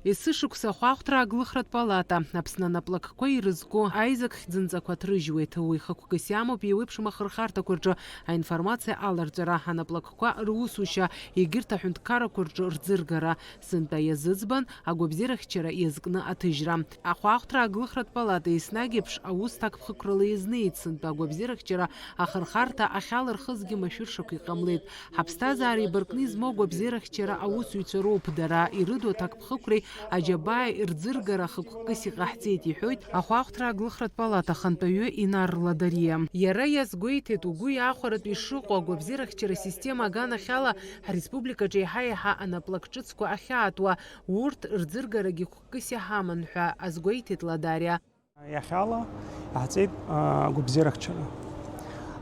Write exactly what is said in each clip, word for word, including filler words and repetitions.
Есышықәса ахәаахәҭра аглыхратә палата Аԥсны анаплакқәа ирызку аизак хьӡынҵақәа ҭрыжьуеит. Уи хықәкыс иамоуп еиуеиԥшым ахырхарҭақәа рҿы аинформациа аларҵәара, анаплакқәа русушьа, егьырҭ аҳәынҭқаррақәа рҿы рӡыргара. Сынтәа иазыӡбан агәабзиарахьчара иазкны аҭыжьра. Ахәаахәҭра аглыхратә палата еснагь еиԥш аус ҭакԥхықәрала иазнеит. Сынтәа агәабзиарахьчара ахырхарҭа ахьалырхызгьы машәыршақә иҟамлеит. Ҳаԥсҭазаара еибаркны измоу агәабзиарахьчара аусзуҩцәа роуп дара, ирыду аҭакԥхықәреи аџьабааи рӡыргара хықәкыс иҟаҳҵеит, иҳәоит ахәаахәҭра аглыхратә палата ахантәаҩы Инар Ладариа. Иара иазгәеиҭеит, угәы иаахәаратәы ишыҟоу агәабзиарахьчара асистема аганахьала ҳреспубликаҿы еиҳа-еиҳа анаплак ҿыцқәа ахьаатуа, урҭ рӡыргарагьы хықәкыс иҳаман ҳәа азгәеиҭеит Ладариа. Иахьала иаҳҵеит, а, агәабзиарахьчара.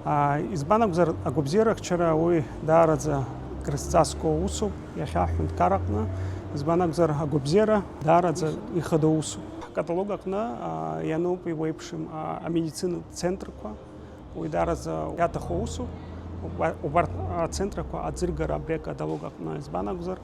А, избан акәзар, агәабзиарахьчара уи даараӡа крызҵазкуа усуп иахьа ҳҳәынҭқар аҟны. Избан акәзар, агәабзиара даараӡа ихадоу усуп. Ҳкаталог аҟны, а, иануп еиуеиԥшым, а, амедицинатә центрқәа. Уи даараӡа иаҭаху усуп. Уба-, убарҭ ацентрқәа аӡыргара абри акаталог аҟны, избан акәзар,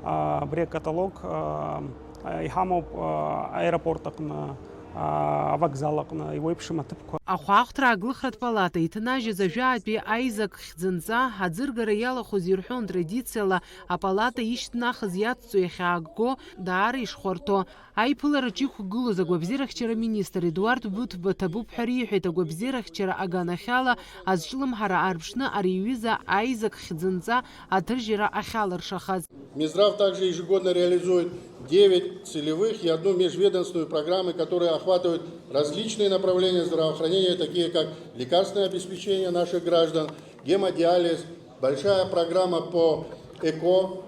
а, абри акаталог, а, а, иҳамоуп, а, аеропорт аҟны, а, авокзал аҟны, еиуеиԥшым аҭыԥқәа. Ахәаахәҭра аглыхратә палата иҭнажьыз ажәаатәи аизак хьӡынҵа аӡыргара иалахәыз ирҳәон, традициала апалата ишьҭнахыз иацҵо иахьаагго даара ишхәарҭоу. Аиԥылараҿ иқәгылоз агәабзиарахьчара министр Едуард Быҭәба ҭабуп ҳәа риҳәеит, агәабзиарахьчара аганахьала азҿлымҳара аарԥшны ари аҩыза аизак хьӡынҵа аҭыжьра ахьалыршахаз. Минздрав также ежегодно реализует девять целевых и одну межведомственную программы, которые охватывают различные направления здравоохранения, такие как лекарственное обеспечение наших граждан, гемодиализ, большая программа по ЭКО,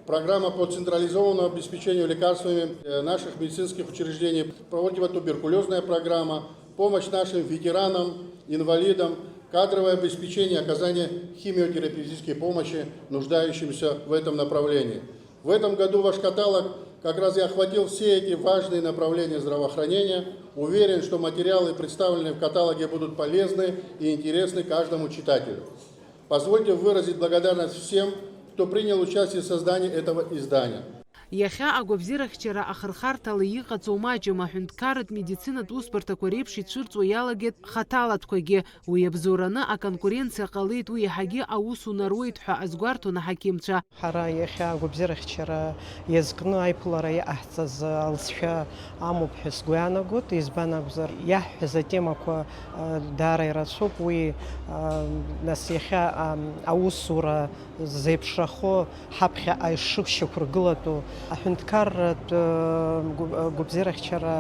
программа по централизованному обеспечению лекарствами, э, наших медицинских учреждений, противотуберкулезная программа, помощь нашим ветеранам, инвалидам, кадровое обеспечение, оказание химиотерапевтической помощи нуждающимся в этом направлении. В этом году ваш каталог как раз и охватил все эти важные направления здравоохранения. Уверен, что материалы, представленные в каталоге, будут полезны и интересны каждому читателю. Позвольте выразить благодарность всем, кто принял участие в создании этого издания. Иахьа агәабзиарахьчара ахырхарҭала иҟаҵоу маҷым, аҳәынҭқарратә медицинатә усбарҭақәа реиԥш ицәырҵуа иалагеит хаҭалатәқәагьы. Уи абзоураны аконкуренциа ҟалеит, уи иаҳагьы аус унаруеит ҳәа азгәарҭон аҳақьымцәа. Ҳара иахьа агәабзиарахьчара иазкны аиԥылара иҟаҳҵаз алҵшәа амоуп ҳәа сгәы иаанагоит, избан акәзар, иаҳҳәаз атемақәа, а, даара ирацәоуп, уи, а, нас иахьа, а, аусура зеиԥшрахо ҳаԥхьаҟа ишышьақәыргылатәу аҳәынҭқарратә, а, гәы-, а, гәабзиарахьчара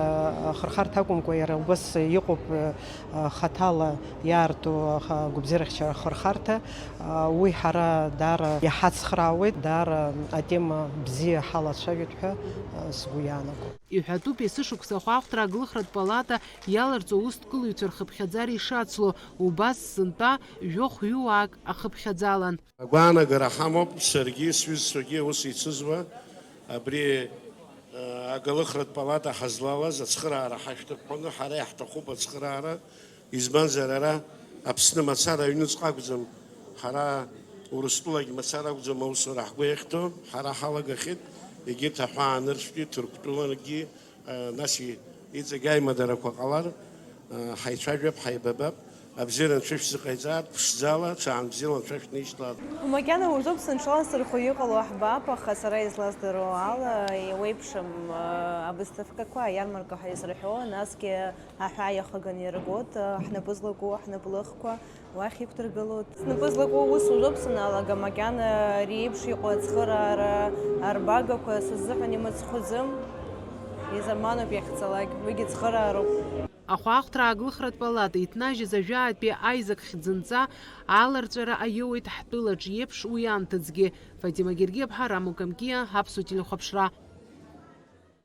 ахырхарҭа акәымкәа, иара убас иҟоуп, а, хаҭала иаарту аха-, гәабзиарахьчара ахырхарҭа. А, уи ҳара даара иҳацхраауеит, даара атема бзиа ҳалацәажәеит ҳәа, а, сгәы иаанагоит. Иҳәатәуп, есышықәса ахәаахәҭра аглыхратә палата иаларҵо аусдкылаҩцәа рхыԥхьаӡара ишацло, убас сынтәа жәохә-ҩуаак ахыԥхьаӡалан. Агәаанагара ҳамоуп, саргьы сҩызцәагьы аус еицызуа, абри, э, агалыхратә палата ҳазлалаз ацхыраара ҳашәҭахәаны, ҳара иаҳҭахуп ацхыраара, избанзар ара Аԥсны мацара аҩныҵҟа акәӡам, ҳара Урыстәылагь мацара акәӡам аусура ҳгәы иахьҭоу, ҳара ҳалагахьеит, егьырҭ аҳәаанырцәтәи Ҭырқәтәылангьы, э, нас и-, иҵегь аимадарақәа ҟалар, э, ҳаицәажәап, ҳаибабап, абзиара анцәа шәзыҟаиҵааит, ԥшӡала, ҽаанбзиала анцәа шәнеишьҭлааит. Макьана уажәоуп сынҽлан сырхәы иҟало ҳбап, аха сара излаздыруа ала, еиуеиԥшым, э, абысҭа фкақәа, аиармарка ҳәа изырҳәо, насгьы аҳәаа иахыганы иргоит, э, ҳнапы злаку, ҳнапылыхқәа. Уахь иқәдыргылоит. Снапы злаку аус уажәоуп саналага, макьана ари еиԥш иҟоу ацхыраара арбагақәа сыззыҳәан имыцхәӡам. Изамануп иахьцалак, уигьы цхыраароуп. Ахәаахәҭра аглыхратә палата иҭнажьыз ажәаатәи аизак хьӡынҵа аларҵәара аиуеит ҳтәылаҿ еиԥш уи анҭыҵгьы. Фатима Гергиаԥҳа, Рамо Камкиа, Аԥсуа телехәаԥшра.